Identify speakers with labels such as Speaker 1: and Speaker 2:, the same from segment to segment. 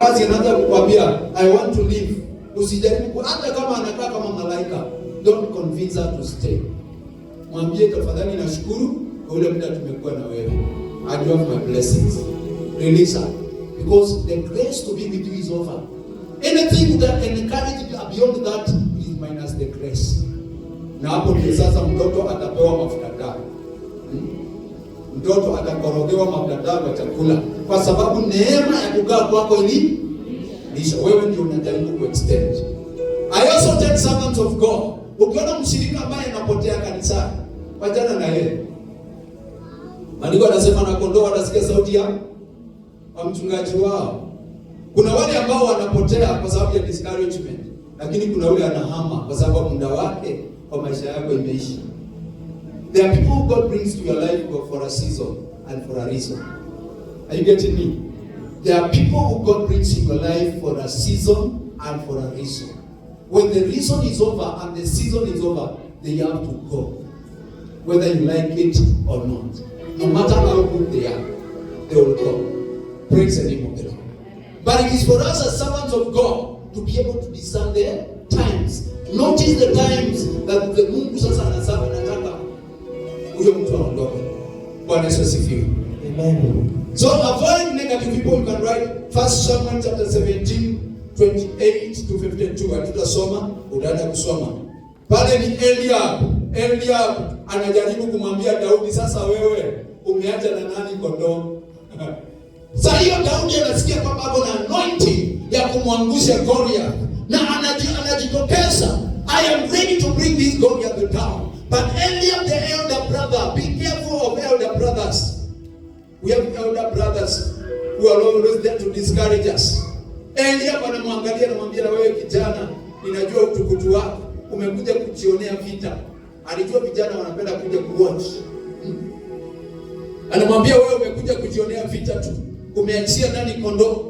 Speaker 1: Kazi anaanza kukwambia, "I want to leave." Usijaribu hata kama anakaa kama malaika, don't convince her to stay. Mwambie, "Tafadhali, nashukuru kwa ule muda tumekuwa na wewe. I do have my blessings." Release her. Because the grace to be with you is over. Anything that encourage you beyond that is minus the grace. Na hapo ndio sasa mtoto atapewa mafuta taa. Mtoto atakorogewa mafuta taa kwa chakula kwa sababu neema ya kukaa kwako iliisha. Wewe ndio unajaribu kuextend. I also tell servants of God, ukiona mshirika ambaye anapotea kanisani, wachana na yeye. Maandiko anasema na kondoo wanasikia sauti ya wa mchungaji wao. Kuna wale ambao wanapotea kwa sababu ya discouragement, lakini kuna yule anahama kwa sababu muda wake kwa maisha yako imeisha. There are people who God brings to your life for a season and for a reason. Are you getting me? There are people who God brings in your life for a season and for a reason. When the reason is over and the season is over, they have to go. Whether you like it or not. No matter how good they are, they will go. Praise the name of the Lord. But it is for us as servants of God to be able to discern the times. Notice the times that the Mungu sasa anasema nataka huyo mtu aondoke. Bwana Yesu asifiwe.
Speaker 2: Amen.
Speaker 1: So avoid negative people. You can write First Samuel chapter 17, 28 to 52. Hatutasoma, utaenda kusoma. Pale ni Eliab. Eliab anajaribu kumwambia Daudi, "Sasa wewe umeacha na nani kondoo?" Sasa hiyo Daudi anasikia kwamba ako na anointing ya kumwangusha Goliath na anajitokeza, "I am ready to bring this Goliath down." But Eliab the elder brother, be careful of elder brothers. We have elder brothers who are always there to discourage us. Eliab anamwangalia, anamwambia, "Na wewe kijana, ninajua utukutu wako, umekuja kujionea vita." Alijua vijana wanapenda kuja kuwatch. Anamwambia, "Wewe umekuja kujionea vita tu, umeachia nani kondoo?"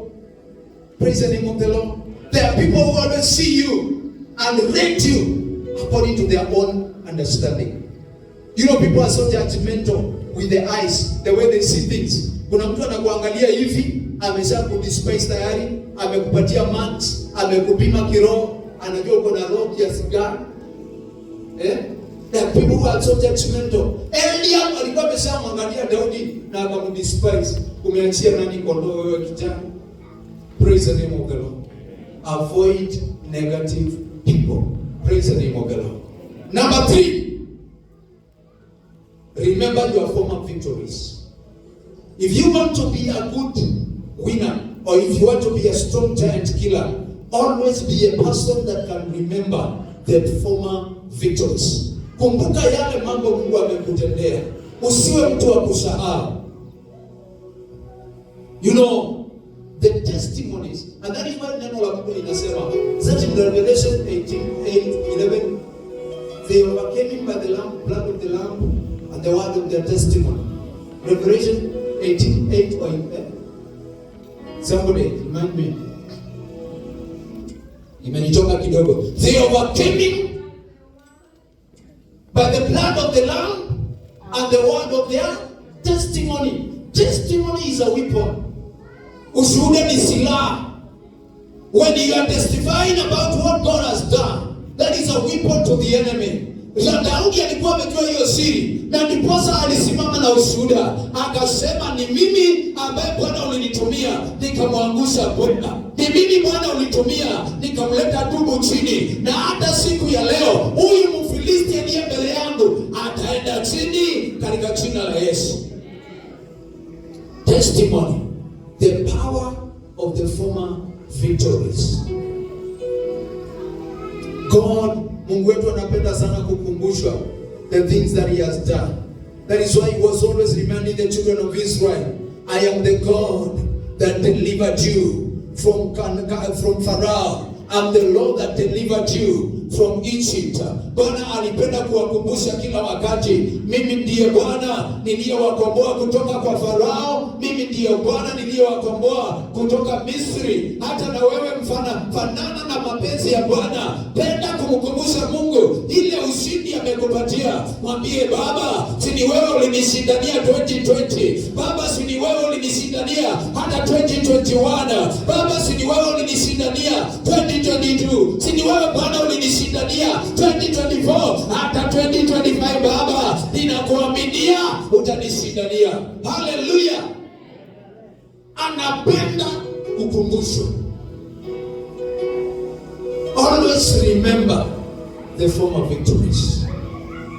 Speaker 1: Praise the name of the Lord. There are people who always see you and rate you according to their own understanding. People are so judgmental with their eyes, the way they see things. Kuna mtu anakuangalia hivi, amesha kudespise tayari, amekupatia marks, amekupima kiroho, anajua uko na roho kiasi gani. Eh? There are people who are so judgmental. Eliab alikuwa ameshamwangalia Daudi na akamdespise. "Umeachia nani kondoo, wewe kijana?" Praise the name of the Lord. Avoid negative people. Praise the name of the Lord. Number three, remember your former victories. If you want to be a good winner or if you want to be a strong giant killer, always be a person that can remember the former victories. Kumbuka yale mambo Mungu amekutendea. Usiwe mtu wa kusahau. The testimonies, and that is why neno la Mungu linasema, that in Revelation 18, 8, 11, they overcame him by the lamb, blood of the lamb and the word of their testimony. Revelation 18, 8 or 11. Somebody remind me. Imenitoka kidogo. They overcame him by the blood of the lamb and the word of their testimony. Testimony is a weapon. Ushuhuda ni silaha. When you are testifying about what God has done, that is a weapon to the enemy. Na Daudi alikuwa amejua hiyo siri, na ndiposa alisimama na ushuhuda akasema, "Ni mimi ambaye Bwana ulinitumia nikamwangusha Bwana, ni mimi Bwana ulitumia nikamleta dubu chini, na hata siku ya leo huyu Mfilisti aliye mbele yangu ataenda chini katika jina la Yesu." Testimony, the power of the former victories. God, Mungu wetu anapenda sana kukumbushwa the things that he has done. That is why he was always reminding the children of Israel, "I am the God that delivered you from Pharaoh. I'm the Lord that delivered you from Egypt." Bwana alipenda kuwakumbusha kila wakati, "Mimi ndiye Bwana niliyewakomboa kutoka kwa Farao, mimi ndiye Bwana niliyewakomboa kutoka Misri." Hata na wewe mfana fanana na mapenzi ya Bwana, penda kumkumbusha Mungu ile ushindi amekupatia. Mwambie, "Baba, si ni wewe ulinishindania 2020? Baba, si ni wewe ulinishindania hata 2021? Baba, si ni wewe 2025 Baba, ninakuaminia utanishindania. Haleluya! Anapenda kukumbushwa. Always remember the former victories.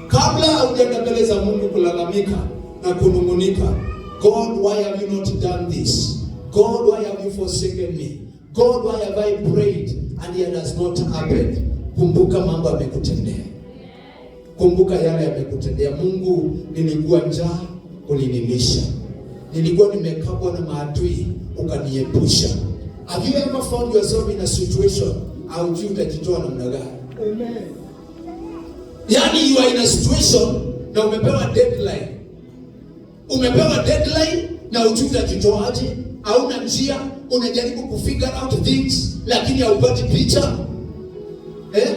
Speaker 1: Kabla hujaenda mbele za Mungu kulalamika na kunungunika, "God, why have you not done this? God, why have you forsaken me? God, why have I prayed and it has not happened?" Kumbuka mambo amekutendea. Kumbuka yale amekutendea. Mungu, nilikuwa njaa, ulinilisha. Nilikuwa nimekabwa na maadui, ukaniepusha. Have you ever found yourself in a situation haujui utajitoa namna gani?
Speaker 2: Amen.
Speaker 1: Yaani you are in a situation na umepewa deadline. Umepewa deadline na hujui utajitoaje, hauna njia, unajaribu kufigure out things lakini haupati picha. Eh?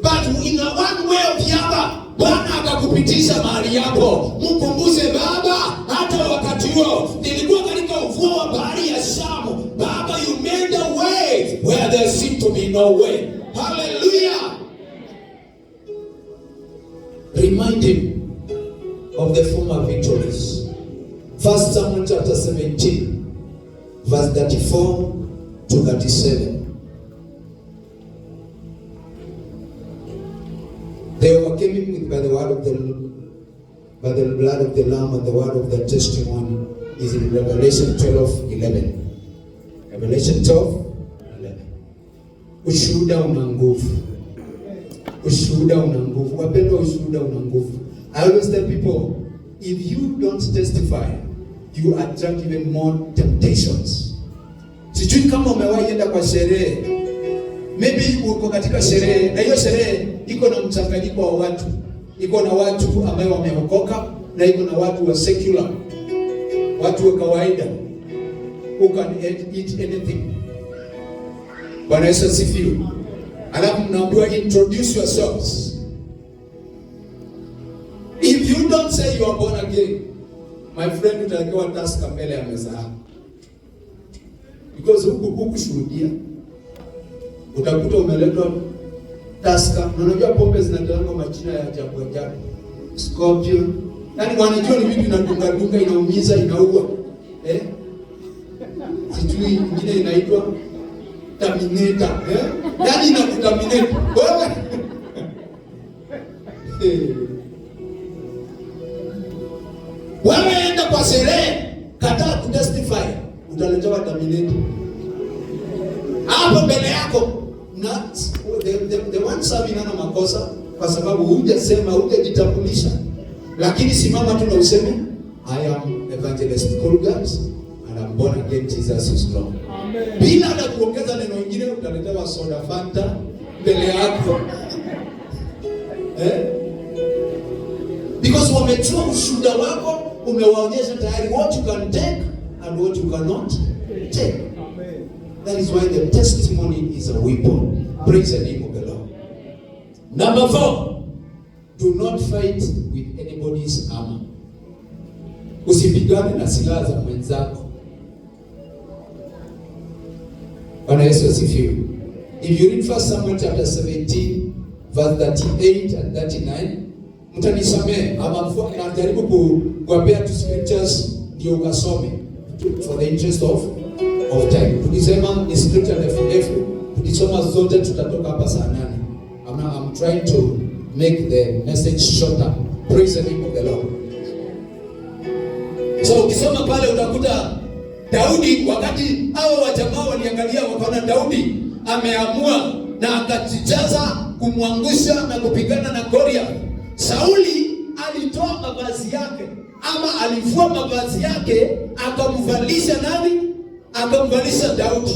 Speaker 1: But in a one way or the other, Bwana akakupitisha mahali hapo. Mkumbushe Baba, hata wakati huo nilikuwa katika ufuo wa bahari ya Shamu. Baba, you made a way where there seemed to be no way. Hallelujah. Remind him of the former victories. First Samuel chapter 17, verse 34 to 37. They overcame him with, by the word of the by the blood of the Lamb and the word of the testimony is in Revelation 12:11. Revelation 12:11. Ushuhuda una nguvu. Ushuhuda una nguvu. Wapendwa, ushuhuda una nguvu. I always tell people, if you don't testify, you attract even more temptations. Sijui kama umewahi enda kwa sherehe. Maybe uko katika sherehe na hiyo sherehe iko na mchanganyiko wa watu. Iko na watu ambao wameokoka na iko na watu wa secular. Watu wa kawaida who can eat anything. Bwana Yesu asifiwe. Alafu mnaambiwa, "Introduce yourselves." If you don't say you are born again, my friend, utawekewa Tusker mbele ya meza yako. Because huku hukushuhudia. Utakuta umeletwa Tusker. Na unajua pombe zinatoa majina ya ajabu ajabu. Scorpion. Yaani wanajua ni vitu inadunga dunga, inaumiza, inaua. Eh? Sijui ingine inaitwa Terminator, eh? Yaani inakuterminate. Wewe. Eh. Wewe enda kwa sherehe, kataa kutestify, utaletewa Terminator. Hapo mbele yako na the one serving hana makosa kwa sababu hujasema, hujajitambulisha. Lakini simama tu na useme, "I am Evangelist Colgate and I'm born again, Jesus is Lord."
Speaker 2: Amen.
Speaker 1: Bila hata kuongeza neno ingine, utaletewa soda Fanta mbele yako. Eh? Because wamejua ushuhuda wako, umewaonyesha tayari what you can take and what you cannot take.
Speaker 2: Amen.
Speaker 1: That is why the testimony is a weapon. Praise the name of the Lord. Number four, do not fight with anybody's armor. Usipigane na silaha za mwenzako. Bwana Yesu asifiwe. If you read First Samuel chapter 17 verse 38 and 39, mtanisamee ama najaribu kuwapea tu scriptures ndio ukasome for the interest of time. Tukisema ni scripture ndefu ndefu, tukisoma zote tutatoka hapa saa 8. I'm trying to make the message shorter. Praise the name of the Lord. So ukisoma pale utakuta Daudi, wakati hao wajamaa waliangalia wakaona Daudi ameamua na akajijaza kumwangusha na kupigana na Goliath. Sauli alitoa mavazi yake ama alivua mavazi yake akamvalisha nani? Akamvalisha Daudi.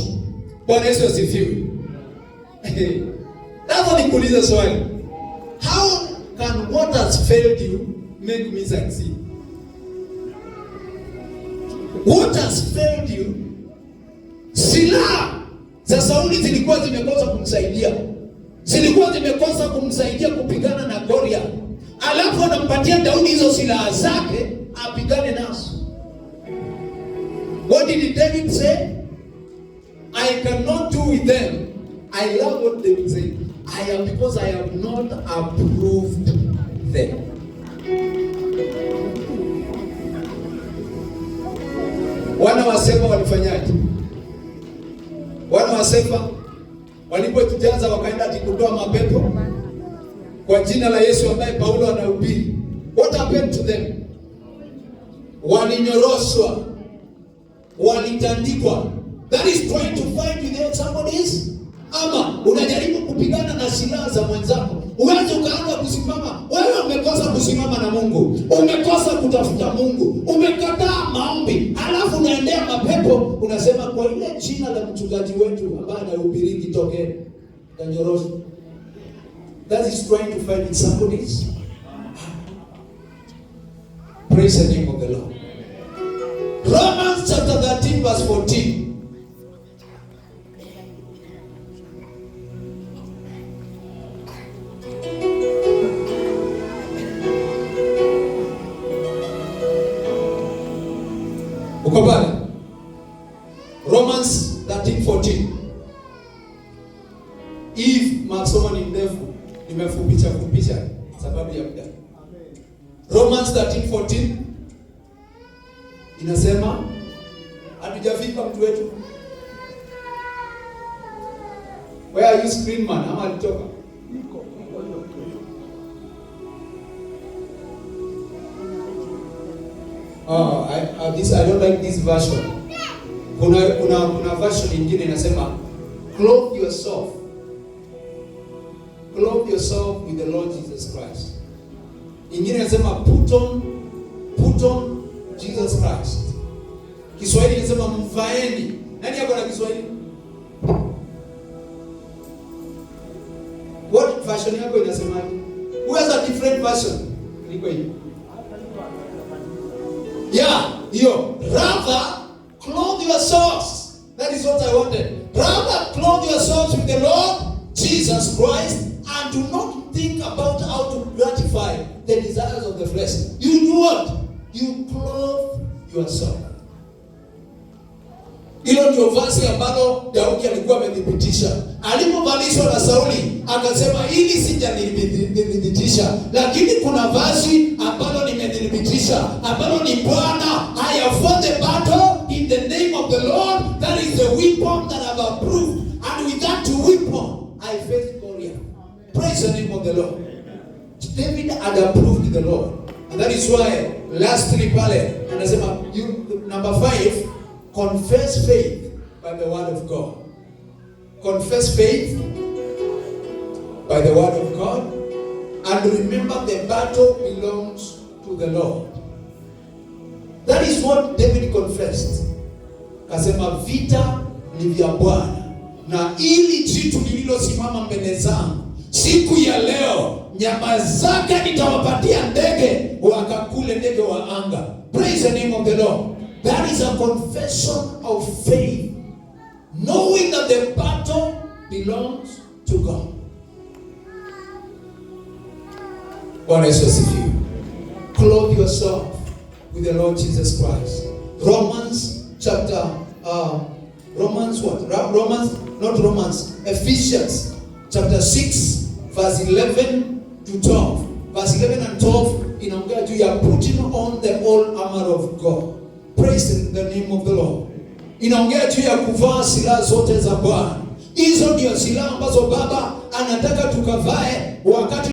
Speaker 1: Bwana Yesu asifiwe. Sasa nikuulize swali. How can what has failed you make me succeed? What has failed you? Silaha za Sauli zilikuwa zimekosa kumsaidia, zilikuwa zimekosa kumsaidia kupigana na Goliath, alafu anampatia Daudi hizo silaha zake apigane nazo. What did David say? "I cannot do with them." I love what David said. I am because I have not approved them. Wana wa Seva walifanyaje? Wana wa Seva walipojijaza wakaenda ati kutoa mapepo kwa jina la Yesu ambaye Paulo anahubiri. What happened to them? Walinyoroshwa, walitandikwa. That is trying to fight with somebody's ama unajaribu kupigana na silaha za mwenzako. Uweze ukaanza kusimama. Wewe umekosa kusimama na Mungu, umekosa kutafuta Mungu, umekataa maombi, alafu unaendea mapepo, unasema kwa ile jina la mchungaji wetu ambaye anahubiri kitokee, tanyoroshwa. That is trying to fight with somebody's. Praise the name of the Lord. Romans chapter 13 verse 14. Uko pale? Romans 13:14. If masomo ni ndefu, nimefupisha fupisha sababu ya muda. Romans 13:14 inasema, hatujafika mtu wetu. Where are you, screen man? Ama alitoka?
Speaker 2: Iko iko hiyo.
Speaker 1: Oh, this I don't like this version. Kuna version nyingine inasema, clothe yourself. Clothe yourself with the Lord Jesus Christ. Ingine inasema put on Jesus Christ. Kiswahili inasema mvaeni. Nani yako na Kiswahili? What version yako inasemaje? Who has a different version? Niko hiyo. Yeah, hiyo. Rather clothe yourselves. That is what I wanted. Rather clothe yourselves with the Lord Jesus Christ and do not think about how to gratify the desires of the flesh. You do what? You clothe yourself. Hilo ndio vazi ambalo Daudi alikuwa amethibitisha. Alipovalishwa na Sauli akasema, hili sijalithibitisha, lakini kuna vazi ambalo nimethibitisha, ambalo ni Bwana. I have fought the battle in the name of the Lord. That is the weapon that I have approved, and with that weapon I face Goliath. Praise the name of the Lord. David had approved the Lord. And that is why lastly pale anasema, you, number 5, confess faith by the word of God. Confess faith by the word of God, and remember the battle belongs to the Lord. That is what David confessed. Kasema vita ni vya Bwana, na ili jitu lililosimama mbele zangu siku ya leo, nyama zake nitawapatia ndege wakakule, ndege wa anga. Praise the name of the Lord. That is a confession of faith, knowing that the battle belongs to God. Bwana Yesu asifiwe. Clothe yourself with the Lord Jesus Christ. Romans chapter, Romans what? Romans, not Romans, Ephesians chapter 6 verse 11 to 12. Verse 11 and 12 inaongea juu ya putting on the whole armor of God. Praise the name of the Lord. Inaongea juu ya kuvaa silaha zote za Bwana. Hizo ndio silaha ambazo Baba anataka tukavae wakati